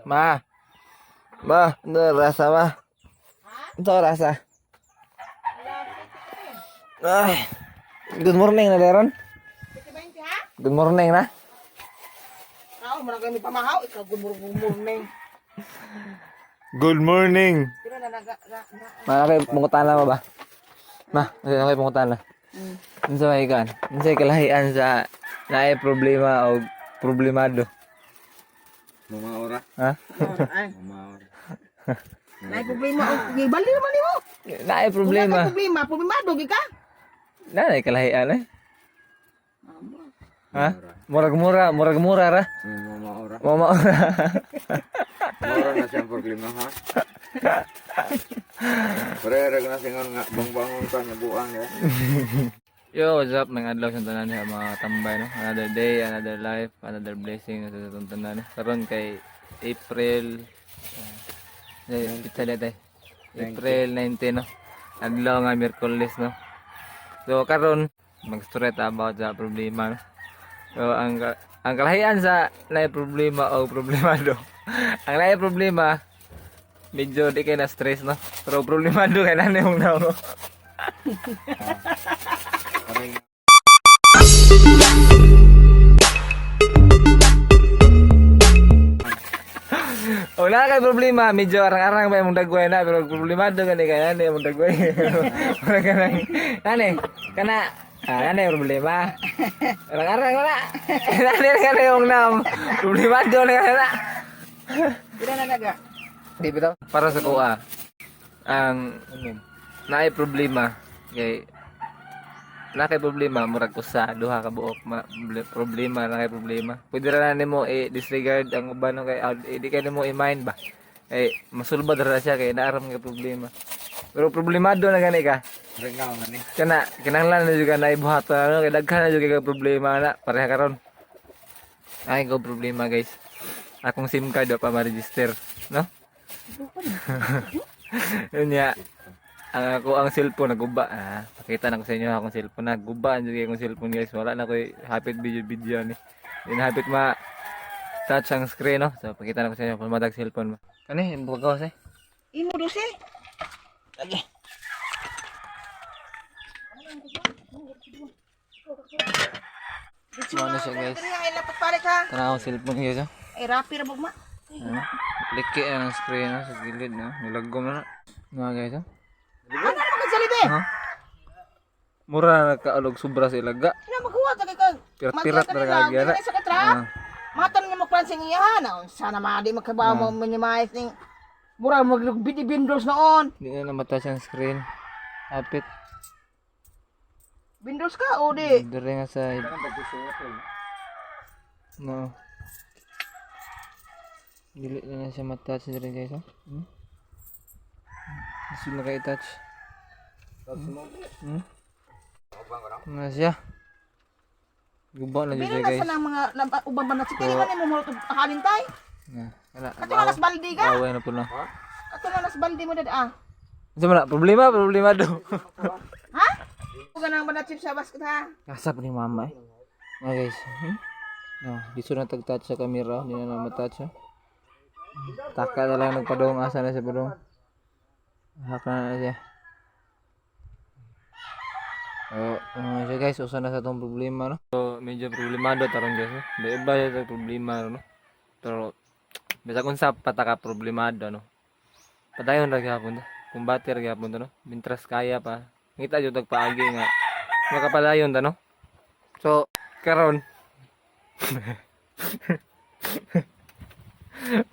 Ma. Ma, ano rasa ma? Ano rasa? Ay. Good morning na, Leron. Good morning na. Kao, mura kami pamahaw. Ikaw, good morning. Good morning. Pero na naga, na, na. Ma, kay pangutana mo ba? Ma, ano kay pangutana? Unsa may kan? Unsa kalahian sa naay problema o problemado? Mga ora. Ha? Ay, Mga ora. naay problema. O, gibali naman nimo. Naay Kung problema. naay problema, problemado gi ka. Naay kalahian eh. Ha? Murag mura, murag mura ra. Mga ora. Mama ora. Mora na siyang problema ha. Pre, reg na singon nga bangbangon ka nga buang ya. Yo, what's up? Mga adlaw sa tanan sa mga tambay, no? Another day, another life, another blessing sa atong tanan, no? Karon kay April pizza na tayo. April 19, no? Adlaw nga Miyerkules, no? So karon magstorya ta about sa problema, no? So ang kalahian sa naay problema o problemado. Ang naay problema medyo di kay na stress, no? Pero problemado kay nanay mong naong. Aray. Wala kay problema, medyo arang-arang pa imong dagway na, pero problemado gani kay nani imong dagway. Wala ka nang nani, kana ah, nani problema. Arang-arang wala. Nani ka na yung nam. Problemado na kana. Pero na naga. Di bitaw? Para sa kuha. Ang naay problema kay na kay problema murag usa duha ka buok problema na kay problema pwede ra na nimo i-disregard ang uban, no, kay di kay nimo i-mind ba kay masulbad ra siya kay naaram kay problema, pero problemado na gani ka. Ringaw na ni. Kana kinahanglan na jud ka na ibuhaton, ano, kay daghan na jud kay problema na pareha karon. Ay ko problema, guys, akong SIM card wa pa ma-register, no? Yun nga ang ako ang cellphone naguba. Ah, pakita na ko sa inyo akong cellphone, naguba ang jud kay akong cellphone, guys. Wala na koy hapit video video ni din hapit ma touch ang screen, no? So pakita na ko sa inyo kung matag cellphone ba kani bugaw say. Imo dose. Lagi. Ano siya, guys? Ay, lapat pare ka. Tara akong cellphone, guys, oh. Ay, rapi ra bugma. Ano? Liki na ang screen, no? Sa gilid, no? Nilagom na na. Mga guys, oh. Ano na magkasalibe? Ha? Mura na nagkaalog sobra sa ilaga. Ina maghuwa ta kay ka. Pirat-pirat na kagya na. Sa katra. Ah. Matan nga magpansin niya ha. Na, sana ma di magkabaw mo minimize ning mura magbidi Windows noon. Hindi na namatouch ang screen. Hapit. Windows ka o di? Dire nga side. No. Dili na na siya matouch dire, guys, oh. Gusto na kayo i-touch. Hmm? Na siya. Guba na dyan Pero siya, na guys. sa nang mga uban ba na si Kili man mo mo halin tay. Na, kana. Kato na nas baldi ka. Away na po na. Kato na nas baldi mo dad ah. Unsa man na? Problema, problema do. Ha? Huwag nang banatip sa basket ha. Kasap ni mama eh. Mga guys. No, dito na tag-touch sa camera, hindi na na matouch. Oh. Taka na lang nagpadong, asa na siya padong. Haka na siya. Oh, siya, guys, usa na sa tong problema, no. So, medyo problemado taron, guys, no. May iba siya sa problema, no. Pero bisa kung sa pataka problemado, no. Padayon ra gyapon ta. Kumbate ra gyapon ta, no. Mintras kaya pa. Ngita jud tag paagi nga makapadayon ta, no. So, karon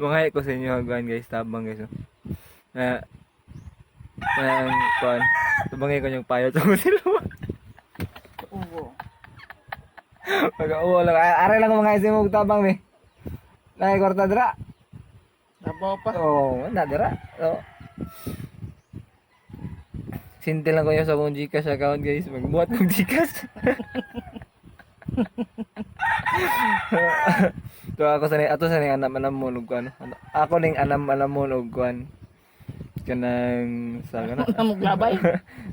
mga ko sa inyo hagwan, guys, tabang, guys, no. Na ang kuan, tabangay ko yung payo sa sila. Oo. Pag-uwo lang, aray lang mga isim og tabang ni. Nay kwarta dira. Nabaw pa. Oo, oh, na dira. Oo. Sinti lang ko yun sa akong Gcash account, guys. Magbuhat kong Gcash. To ako sa ni ato sa ning anam anam mo og kuan. Ako ning anam anam mo og kuan. Kanang sa kana. Namuglabay.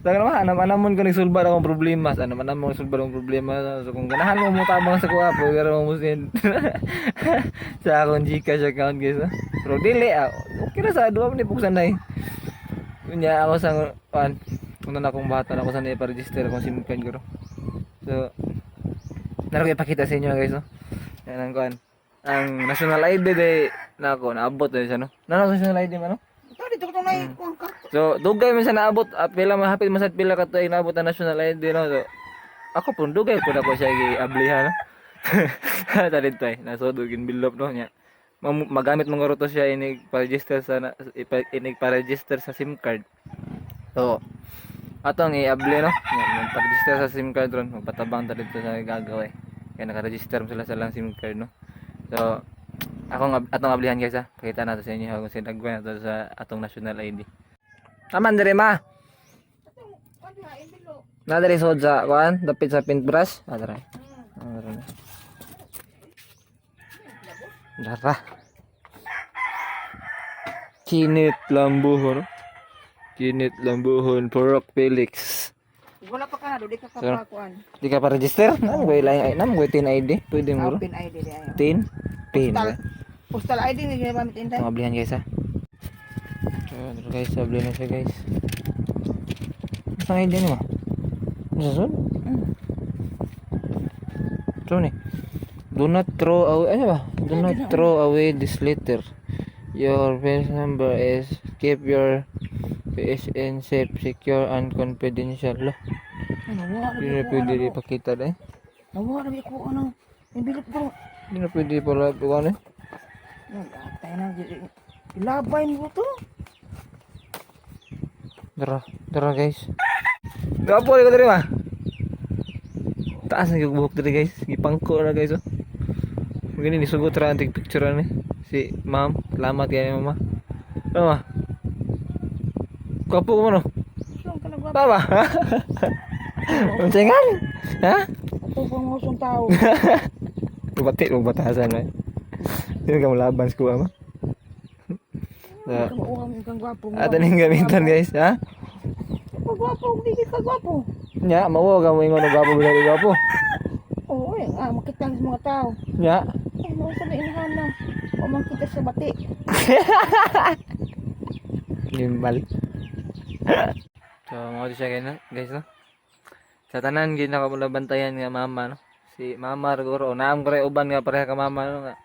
Sa kana man anam anam mo ko nagsulba akong problema. Sa anam anam mo nagsulba akong problema. So kung ganahan mo mo tabang sa kuha, pero mo send sa akong Gcash account, guys. No? Pero dili ah, okay ra sa duwa man ni buksan day. Unya ako sa kuan, una na akong bata na ako sa ipa-register akong SIM card guro. So naro ko ipakita sa inyo, guys, no. Yan ang kuan. Ang national ID day nako naabot day siya, no. Nano national ID man, no? Ito dito ko na kuan ka. So dugay man siya naabot, ah, pila mahapit man sa pila ka tuig naabot ang national ID, no. So ako po dugay po na ko siya giablihan, no. Talit tay, nasod og envelope, no, nya. Magamit mo nga to siya inig pa-register sa na, inig pa-register sa SIM card. So atong i-abli, no. Nya, magpa-register sa SIM card ron, magpatabang ta dito sa gagawin. Kaya naka-register mo sila sa lang SIM card, no. So atong ablihan, guys, ha. Pakita nato sa inyo kung sinagwan nato sa atong national ID. Taman dire, ma. Kuan diha envelope. Na diri sod sa kuan, dapit sa paintbrush. Ah, dara. Ah, dara na. Dara. Kinit Lambuhon. Kinit Lambuhon, Porok Felix. Wala pa ka na do di ka Sir. kapakuan. Di ka pa register? Nam ko ilaing nam ko tin ID. Pwede mo ro. Pin ID di ayo. Tin pin. Postal, postal ID ni gamit intay. Ang ablihan, guys, ha. So, dara, guys, abli na siya, guys. Saan ID ni mo? Sa sud? So ni. Do not throw away, ano ba? Do not throw away this letter. Your best number is keep your PSN safe, secure, and confidential. Lah, Ano wala hindi na pwede ipakita dahil. Nawala na ko ano. Envelope bro. Hindi na pwede pala, ano eh. Nagkatay na. Ilabay mo to. Dara, dara, guys. Gapo ko diri, ma. Taas na yung buhok diri, guys. Gipangko na, guys, oh. Gani ni sugot ra antig picture ani. Si ma'am, salamat kay mama. Ano, ma? Kapo mo, no? Saan ka nagwapo? Tama. Unsa nga? Ha? Ito pang ngusong tao. Bati mo batasan eh. Hindi ka malaban sa kuha ma. So, Mauha mo kang gwapo. ato ning gamitan, guys, ha? Kung gwapo, hindi ka gwapo. Nya, mawo ka mo ingon og gwapo bila di gwapo. Oo, eh, ah, makita sa mga tao. Nya. Eh, mausa na inahan na. O makita sa bati. Gimbal. So, mga siya guys, no? Guys, no? Sa tanan gid na bantayan nga mama, no. Si mama guro naam ko uban nga pareha ka mama, no, nga.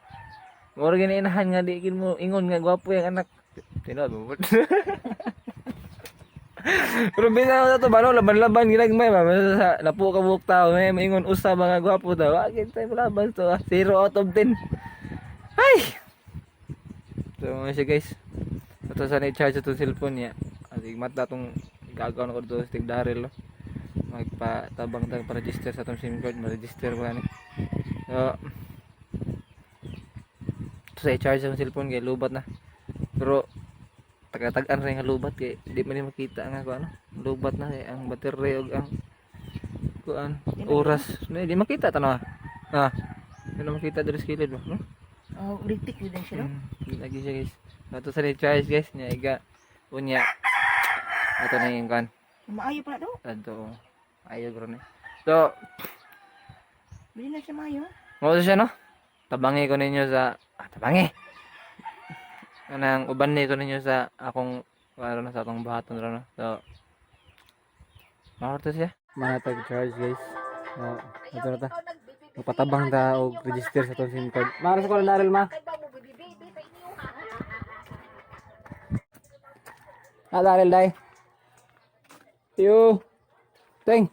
Mura gini inahan nga di gid mo ingon nga gwapo yung anak. Tinuod mo. Pero binaw na to ba, no, laban-laban ginagmay ba basta sa napo ka buok tao may maingon usa mga gwapo daw. Ah, gid tayo laban to. 0 out of 10. Ay. So mga siya, guys. Ito sa ni-charge itong cellphone niya. At mata itong gagawin ko dito sa Steve Darrell. No? Magpatabang tag pa-register sa itong SIM card. Ma-register ko yan eh. So, ito sa i-charge ang cellphone kay lubat na. Pero taga-tagaan rin nga lubat kay di man ni makita nga kung ano. Lubat na kay ang battery ug ang kuan oras. Di, di makita tanaw. Ah. Di na makita diri sa kilid ba, no? Oh, litik yun din siya, no? Lagi siya, guys. Ato sa ni-charge, guys niya iga unya. Ato na yung kan. Maayo pala do. Ato ayo gro ni. So, Bili na siya maayo. mo siya, no? Tabangi ko ninyo sa ah, tabangi. Kanang uban ni ko ninyo sa akong ano na sa atong buhaton ro, no. So, Maorto siya. Manatag charge, guys. No, ato na ta. Magpatabang ta og register sa atong SIM card. Maras ko na ma. Ah, Darrell, day. Yo. Ting.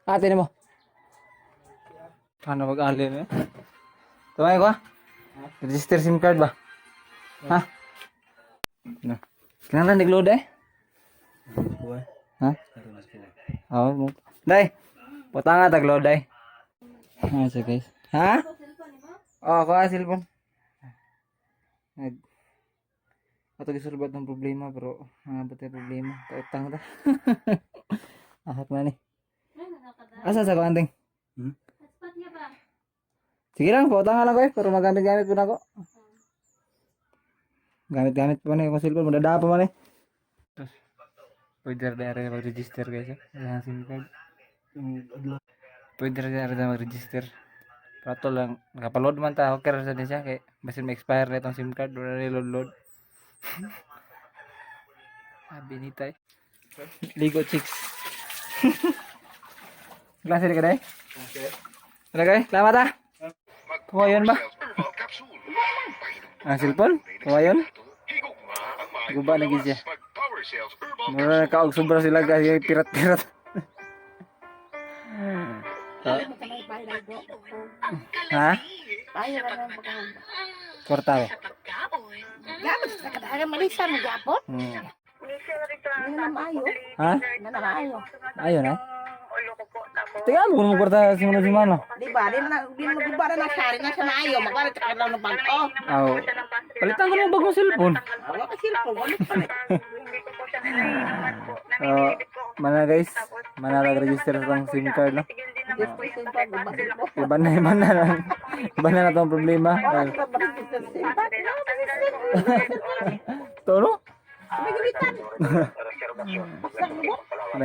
Ate ni mo. Ano mag-alin eh? Tumay ko ah. Register SIM card ba? Ha? No. Kinahanglan nagload eh? Ha? Oo. Day. Putang nga tag-load day. Ah, siya, guys. Ha? Oh, kuha cellphone. Nag Ato gisulbat ng problema pero mga ba tayo problema? Tautang ta. Ahak na ni. Asa sa kuanting? Sige lang, pautang lang ko eh. Pero magamit-gamit po na ako. Gamit-gamit pa na yung cellphone. Madada pa man eh. Tapos, pwede rin rin mag-register, guys. Eh. Ayan, SIM card. Pwede rin rin mag-register. Pero ito lang, nakapaload man ta. Okay rin sa din siya. Kaya, basin ma-expire na itong SIM card. Wala na load-load. Ah, binitay. Ligo chicks. Klase ka day? Okay. Ano kay? Salamat ah. Kuha ba? Ang cellphone? Kuha yun? Guba na gid siya. Mura na kaog sobra sila kasi pirat-pirat. Ha? Kwarta eh. Gamit sa kadagan malisa mo gapon. Hindi na maayo. Ha? Hindi na maayo. Ayun eh. Tingnan mo kung magkwarta si Mano si Mano. Di ba? Di na guba na nasari na siya maayo. Magpalit ka lang ng bangko. Aw. Palitan ko ng bagong cellphone. Wala ka cellphone. Wala palit. Mana guys, mana nag-register sa tong SIM card no. Diyos ko cellphone. Guba cellphone. Iba na lang. Iba na na tong problema. Wala ka ba register SIM card? To no? May gamitan.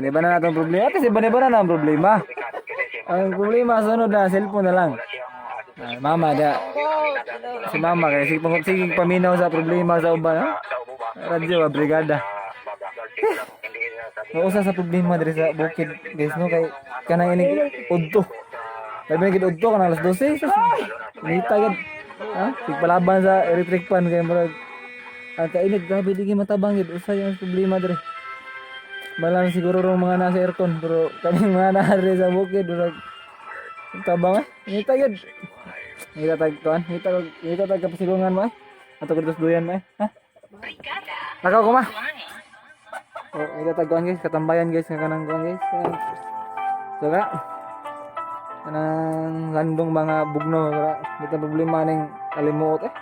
Iba na na tong problema. Kasi iba na na ang problema. Ang problema sunod na cellphone na lang. Ah, mama da. Si mama kay sige, sige paminaw sa problema sa uban no? Radyo ba brigada. Mausa sa problema diri sa bukid guys no kay kanang inig udto. Labi na gid udto kanang alas 12. Sus, inita gid. Ha? Sigpalaban sa electric pan kay murag ang kainit grabe di gyud matabang gid usa yung problema diri. Malang siguro rong mga nasa aircon pero kaming mga naa diri sa bukid murag tabang eh. Inita gid. Ngita tag kuan, ngita tag kapasigungan mo eh. Ato ko duyan mo eh. Ha? Lakaw ko ma. Oh, ngita tag kuan guys, katambayan guys nga kanang kuan guys. So ka. Kanang landong mga bugno kara ngita problema ning kalimuot eh.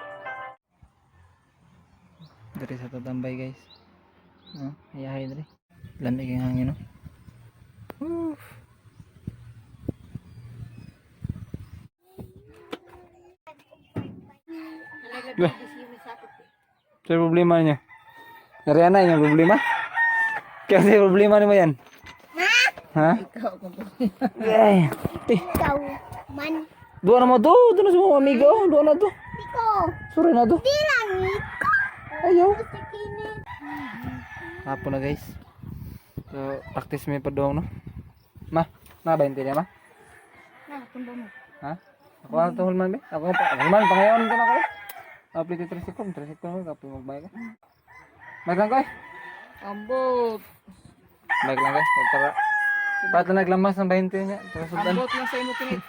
Diri sa tatambay guys. No, ayahay diri. Lamig ang hangin no. Oof. Lah. Sa problema niya. Nariana yung problema? Kasi problema ni mo yan. Ha? Ikaw kung Ay. Ti. Ikaw man. Duha na mo to. Doon na sa mga amigo. Duha na to. Ikaw. Sorry na to. Di lang ikaw. Ayaw. Sa kinit. Hapon na guys. So, practice may padong no. Ma, na ba niya ma? Na, tumbo mo. Ha? Ako ang tuhol man be. Ako pa. Ako man pangayon ko na ko. Update yung tricycle, tricycle mo kapoy magbay ka. Bike lang ko eh. Ambot. Bike lang guys. Kaya para para naglamas ng 20 niya. Para sudan. Ambot lang sa imo kinit.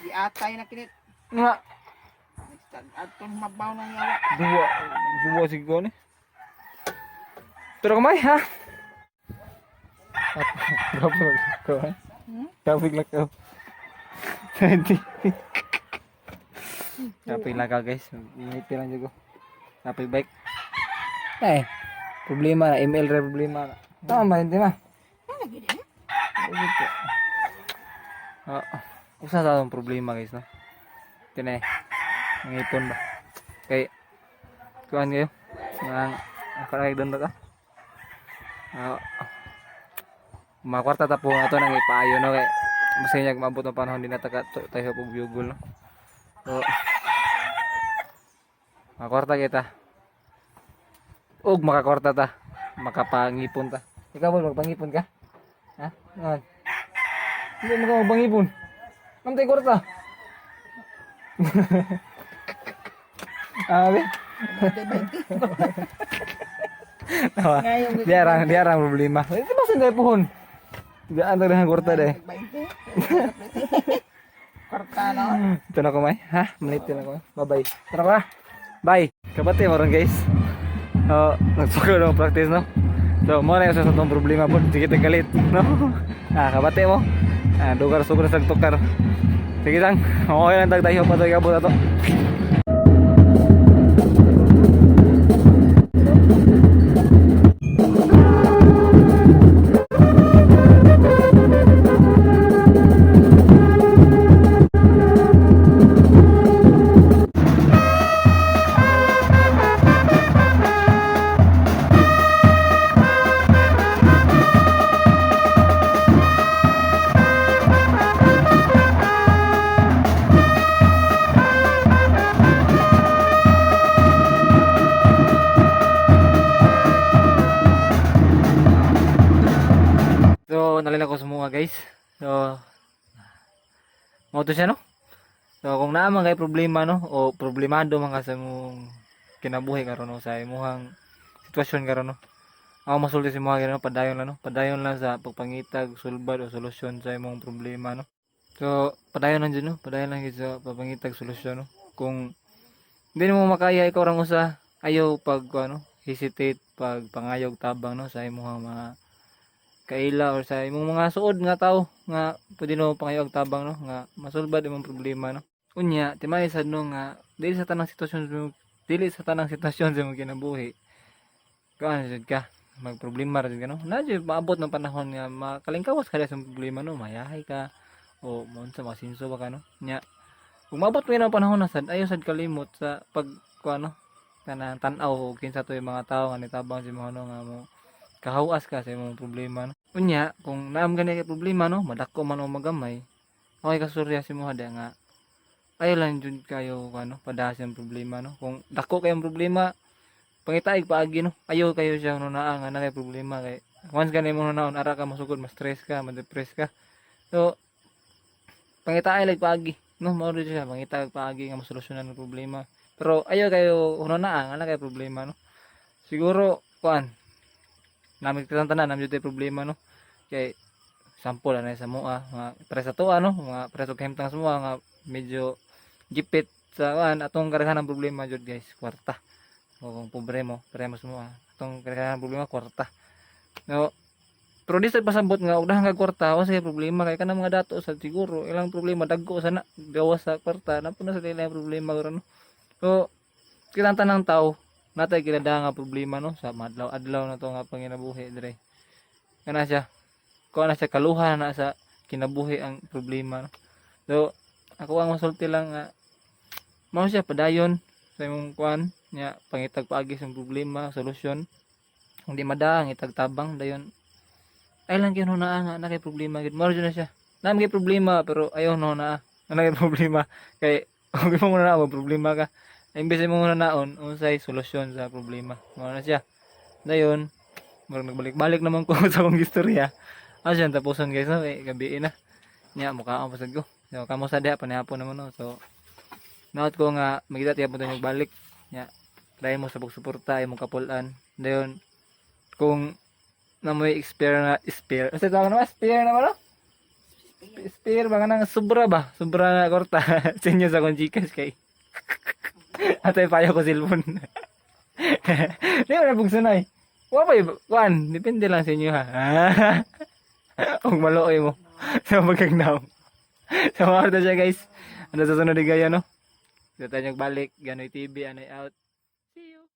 Iatay na kinit. Nga. Atong mabaw nang yawa. Duwa, duwa siguro ni. Pero kamay ha. Grabe ko eh. Grabe lang ko. 20. Kapoy lang ka guys. Init lang ko. Kapoy bike. Eh, problema na ML re problema na. Tama ba hindi ma? Ah, usa sa atong problema guys no. Tinay. Nangipon ba? Kay kuan kayo. Nang ako na kay ka. Ah. Makwarta ta po ato nang ipaayo no kay basta niya maabot ang panahon di na taka tayo pug bugol no. So, makakwarta kita. Og makakwarta ta. Makapangipon ta. Ikaw ba magpangipon ka? Ha? Ngon. Hindi mo ka magpangipon. Namtay kwarta. Ah, be. Tawa. Di arang problema. Ito ba sa puhon? Di ang daghan kwarta de. 20. Kwarta no. Ito na ko may. Ha? Malit na ko. Bye-bye. Ito na ko ha. Bye. Kabati mo ron guys. Oh, nagsuko na practice no. So, mo na yung sa itong problema po. Sige tagalit, no? Ah, kabati mo. Ah, dugar sugar sa tukar. Sige lang. Okay lang tagtayo pa tayo kabot ato. So nalala ko sa mga, guys. So mao to siya, no. So kung naa man kay problema, no, o problemado man ka sa imong kinabuhi karon, no, sa imong sitwasyon karon, no. Ako masulti sa mga, no, padayon lang, no. Padayon lang sa pagpangitag sulbad o solusyon sa imong problema, no. So padayon lang jud, no. Padayon lang jud sa pagpangitag solusyon, no. Kung hindi mo makaya ikaw rang usa, ayaw pag ano, hesitate pag pangayog tabang, no, sa imong mga kaila or sa imong mga suod nga tao nga pwede no pangayog tabang, no, nga masulbad imong problema, no. Unya timay sad, no, nga dili sa tanang sitwasyon dili sa tanang sitwasyon sa imong kinabuhi kuan jud ka magproblema ra jud ka, no. Na jud maabot ng panahon nga makalingkawas ka sa imong problema, no, mayahay ka o mo unsa, masinso ba ka, no. Nya kung maabot mo ang panahon na sad, ayaw sad kalimot sa pag kuan, no, kanang tan-aw og kinsa to yung mga tao nga nitabang sa imo, no, nga mo kahawas ka sa imong problema, no. Unya kung naam gani kay problema, no, madako man o magamay, okay kasurya sa imo hada nga ayaw lang jud kayo ano padahas ang problema, no. Kung dako kayong problema, pangitaig paagi, no. Ayaw kayo siya no naa nga na kay problema, kay once gani mo naon ara ka masugod, ma-stress ka, ma-depress ka. So pangitaay lang paagi, no. Mao rin siya, pangitaay paagi nga masolusyonan ang problema, pero ayaw kayo hunonaa nga na kay problema, no. Siguro kuan namin kitang tanan namin jud problema, no, kay sample ana sa mua mga pre sa tuwa, no, mga pre sa kahimtang sa mua nga medyo gipit sa kuan. Atong kadaghanan problema jud, guys, kwarta. O kung pobre mo, pre mo sa mua, atong kadaghanan problema kwarta, no. Pero di sa pasabot nga og daghan kag kwarta wa say problema, kay kanang mga dato sa siguro ilang problema dagko sa na gawas sa kwarta na na sa ilang problema karon, no. So kitang tanang tao natay kinadaha nga problema, no, sa madlaw-adlaw na to nga panginabuhi dire. Kana siya, kuha na siya, kaluha na sa kinabuhi ang problema, no. So ako ang masulti lang nga mao siya, padayon sa imong kuan nya, pangitag paagi sa imong problema solusyon. Kung di madaang itag tabang dayon, ay lang gyud naa nga na kay problema gid. Mao jud na siya, naa kay problema, pero ayaw no naa na kay problema, kay kung mo na problema ka, imbes mo na naon unsay solusyon sa problema. Mao na siya. Dayon murag nagbalik-balik naman ko sa akong istorya. Ah, siya tapuson, guys, no, eh, gabi na nya, mukha pasad ko. So kamo sa diha panihapon naman, no. So naot ko nga magita tiya po tayo magbalik nya. Dahil mo sa pagsuporta imong kapulan. Dayon kung namoy expire na spare kasi tawag naman spare naman, no, spare ba nang sobra ba, sobra na korta sa inyo sa akong GCash, kay atay payo ko cellphone di mo na pugsunay wa pa kuan, depende lang sa inyo, ha. Kung maluoy mo sa pagkagnaw. So mga siya, guys, ano sa sunod gaya, no. Sa tayo balik Ganoy TV, anoy out.